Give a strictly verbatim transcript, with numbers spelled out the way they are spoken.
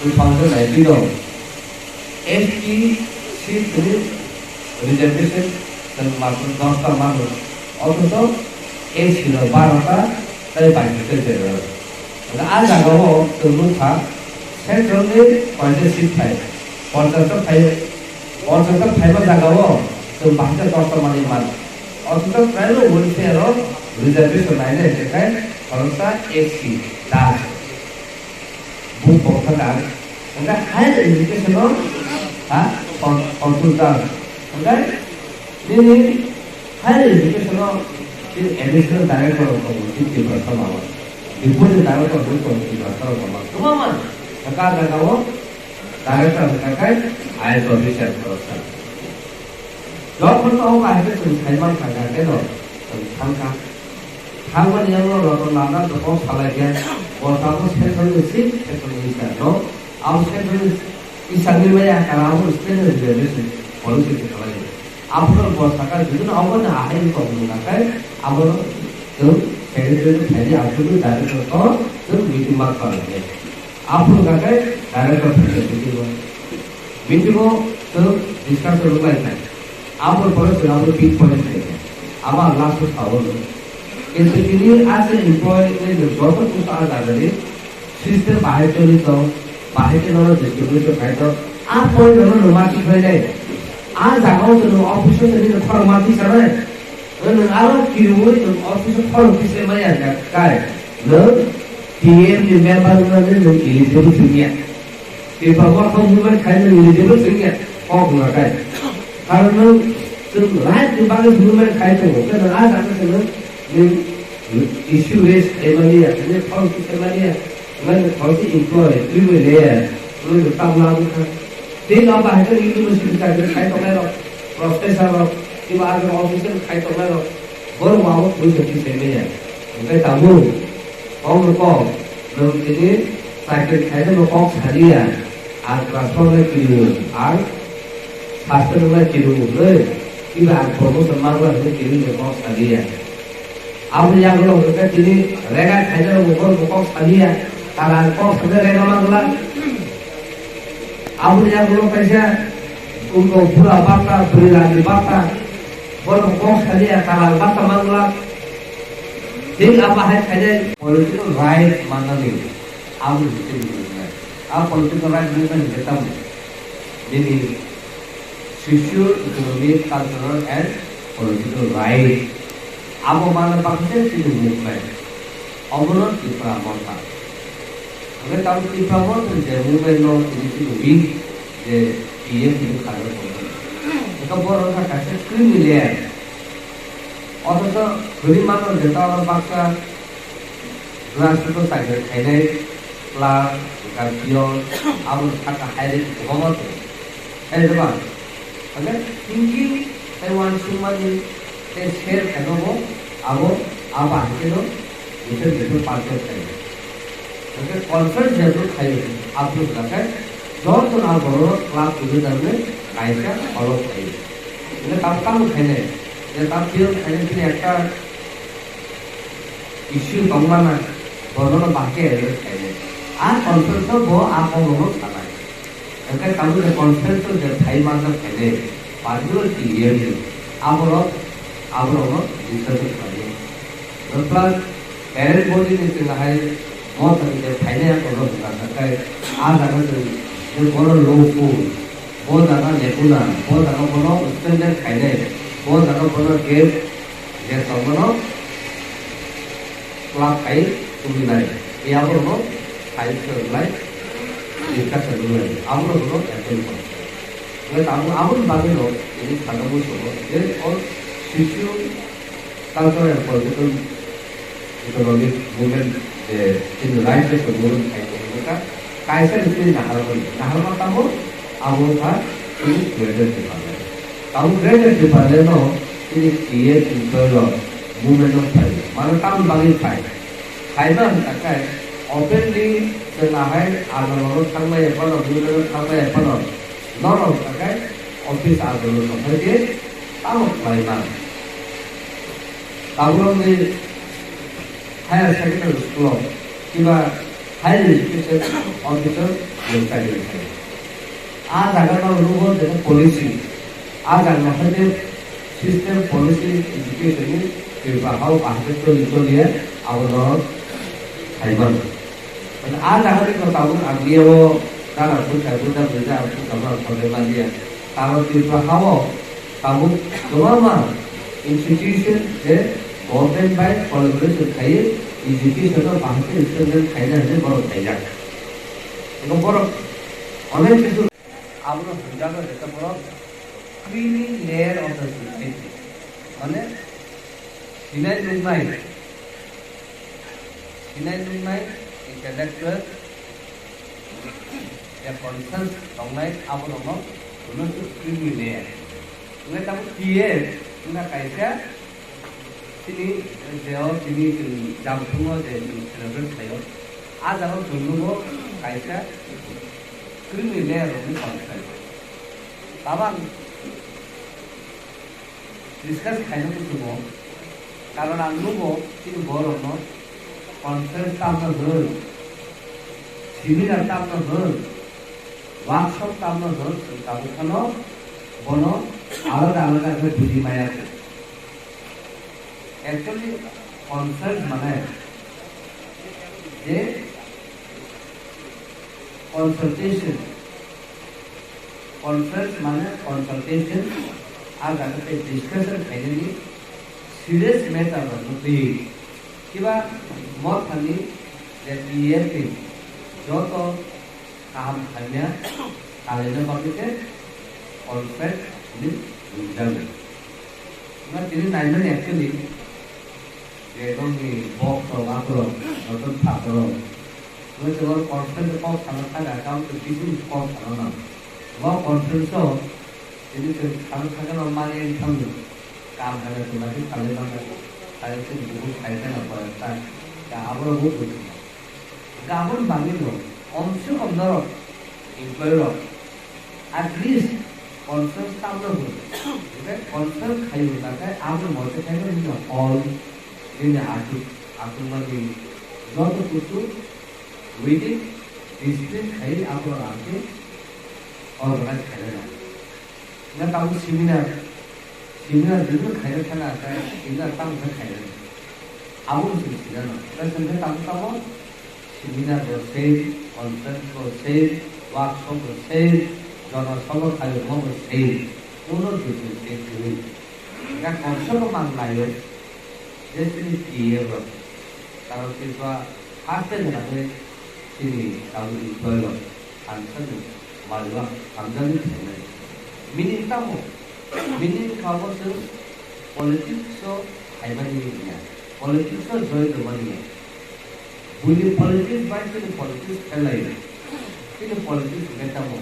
two thousand nineteen o S T seat ni reservation chwng matwr dosta mano, othocho S C no barota tei baising tei chwng rw. Hwnkhe a jagao chwng nukha central ni koita seat phai, ponchash ta phai, ponchash ta phaiba jagao chwng baising dosta manwi mano. Othocho tribal welfare o reservation nainai hwnkhe khoroksa S C da. Buk boksa da. Hwnkhe higher education o, ha, kon-, consultant. Hwnkhe nini higher education o chini additional director rok tongo, chini Tiprasa mama. Deputy director rok tongo, Tiprasa rok tongo. Kwbangma. Hwnkhe a jagao director hwnkha khe I A S officer khoroksa. Jokhon no o bahai khe chwng sai mankha, hwnkhe no chwng thangkha. Thangmani yago Ratan Lal no kok salai khe, bo tabuk central ni chief, central minister no. Abo central ni isangni maya kana abo state ni reservation policy se khlai. Abo no bo saka jodi no abo no ahai ni kok nung nakhai, abo no chwng secretary ni phaidi abo no director to chwng meeting ma khlai. Aphuru hwnkha khe director phai khe meeting o. Meeting o chwng discussion rwlaikha. Aboni pore chwng abo big point khaikha. Abo ang last o sao no. Kintu tini a je employee ni joto kusa a jagani system bahai choli tong, bahai khe nono discrimination khai tong. A point no no mati khlai nai. A jaga o chwng office o chwng khorang mati sanai. Nwng aro kiriwi nwng office o khorang tisai maya kai. Nwng T M ni member wngnani nwng eligible chwngya. Tripura motha movement khai nwng eligible chwngya. Kok wngkha kai. Karon nwng chwng right ni bagwi movement khai tongo. Khe nwng a jaga se nwng, nwng issue raise khai maliya, nwng khorang tisai maliya. Nwng khorang employee, twiwi le, nwng tabla wngkha. Tei no bahai khe university chakri khai tongnai rok, professor rok, kiba agro officer khai tongnai rok, borok bo abo poisa tisai maya. Hwnkhe tabuk, kok no kok, nwng tini chakri khaina bo kok saliya, ang transfer no kiriwo, ang sastra no kiriwo hwnwi, kiba ang promotion mangla hwnwi kiriwi no kok saliya. Aboni yagulo hwnkhe tini rega khaina rok bo borok bo kok saliya, kalar kok sade rega mangla. Aboni yagulo kaisa unko bura bata, bwrwi rani bata, borok bo kok saliya, kalar bata mangla. Thik abo hai khainai political right mannani aboni bisingtwi wngnai. A political right movement hwnkhe tamo? Nini socio economic, cultural and political right. Abo mana baksa chini movement. Obono Tipra Motha. Hwnkhe tabuk Tipra Motha ni je movement no tini chini wing je P M ni kharwi tongo. Hwnkhe borok wngkha kaisa criminal. Othocho kwrwi mano je ta oro baksa Grassroot o chakri khainai clerk, hwnkha peon, aboni saka hai rwi kwbangma tongo. Hai rwba? Hwnkhe thinking tei uansukmani tei share khaino bo abo, abo hai kheno different different percent khaio. Hwnkhe conference jephru khaio, aphuru hwnkha khe jotono a borok club twiwi dangwi kaisa holo khaio. Hwnkhe tamo tamo khainai, je tamo peon khainai chini ekta issue tongmana, bonono bahai khe address khainai. A conference-o bo a kokrokno sanai. Hwnkhe tabuk je conference-o je phai manjak khainai, particular T M ni, aborok, aborokno discussion khlainai. Plus parent body ni chwng hai Motha ni je phainai ang kono hwnka kha, tei a jaga chwng je bono lawful, bo jaga lekuna, bo jaga bono standard khainai, bo jaga bono gate, gate tongmano club khai tulinai, tei abono khai swrwngnai, discussion wngnai, abono bono appeal khlai. Hwnkhe tabuk aboni bagwino tini sajagwi tongo je o socio cultural and political economic movement je chini right to movement khai tongmani wngkha, kaisa ni chini naharmani, naharma tamo abo wngkha chini Greater Tipraland. Tamo Greater Tipraland no chini T A Tipraland movement no phai, mano tamoni bagwi phai? Phaima hwnkha khe openly chwng ahai andolon o thangmaya phano, movement o thangmaya phano, norok hwnkha khe office andolon no phai di tamo khlai man. Tabukni higher secondary school o kiba Higher education officer ni kari kari. A jaga no rubo jene policy. A jaga no hwnkhe system policy education ni Tripura hao bahai khe toli toli ya abo no saiman. Mane a jaga ni ko tabuk ang liya o dara buka buka buka ang buka ma khone ma liya. Tamo Tripura hao tabuk kwbangma institution je government bai collaboration khai education no bahai khe student khaina hwnwi borok khaijak. Eko borok onek kisu abono hwnjago je borok creamy layer of the society. Mane sinai nungnai, sinai nungnai intellectual, je conscience tongnai aborokno hwnwi creamy layer. Hwnwi tabuk T F wngkha kaisa chini je o chini chwng jamthungo je chwng celebrate khlaio, a jaga chwng nukgo kaisa creamy layer rokni conscience. Tabang discuss khaina muchungo, karon ang nugo chini borokno conference tamno hwn, seminar tamno hwn, workshop tamno hwn, chwng tabuk phano bono alada alada khe buji maya kho. Actually, conference mane je consultation, conference mane consultation, a jaga tei discussion khainani serious matter rokno twi kiba mothani je T F ni joto kaham hamya kalaina bagwi khe conference ni ringjago. Wngkha tini naimani actually je nokni box rok, aborok, joto phatorok. Wngkha tei oro conference kok sana thang kha, tamo tei bising kok sana nang. Bo conference o tini chwng sana thang khe no mani wng thang no. Kam hamya tongna khe salai mangkha. Salai chwng buhuk sai khe no koyok ta. Ya aborok bo buji. Gabon bagwi no, komse kom norok employee rok at least conference tamno hwn. Hwnkhe conference khai hwn khe abo mote khai no nini hall, nini atuk, atukmani joto kuchu within discipline khai abo rang khe organize khai rwna. Hwnkhe tabuk seminar, seminar bibino khaina thangna khe seminar tamo khe khaina. Abo chwng sinano. Hwnkhe chwng khe tabuk tamo seminar bo same, conference bo same, workshop bo same, jono sabha khairokma bo same. Kuno difference kwrwi. Hwnkhe concept bo mang naio. Je chini T A rok. Karon Tripura haste jora khe chini tabuk employee rok. Ang sani maliwa hamjakni phainai. Meaning tamo? Meaning kha bo chwng politics o phaimani ya. Politics o join tongmani ya. Buini politics bai chini politics khlai. Chini politics hwnkhe tamo?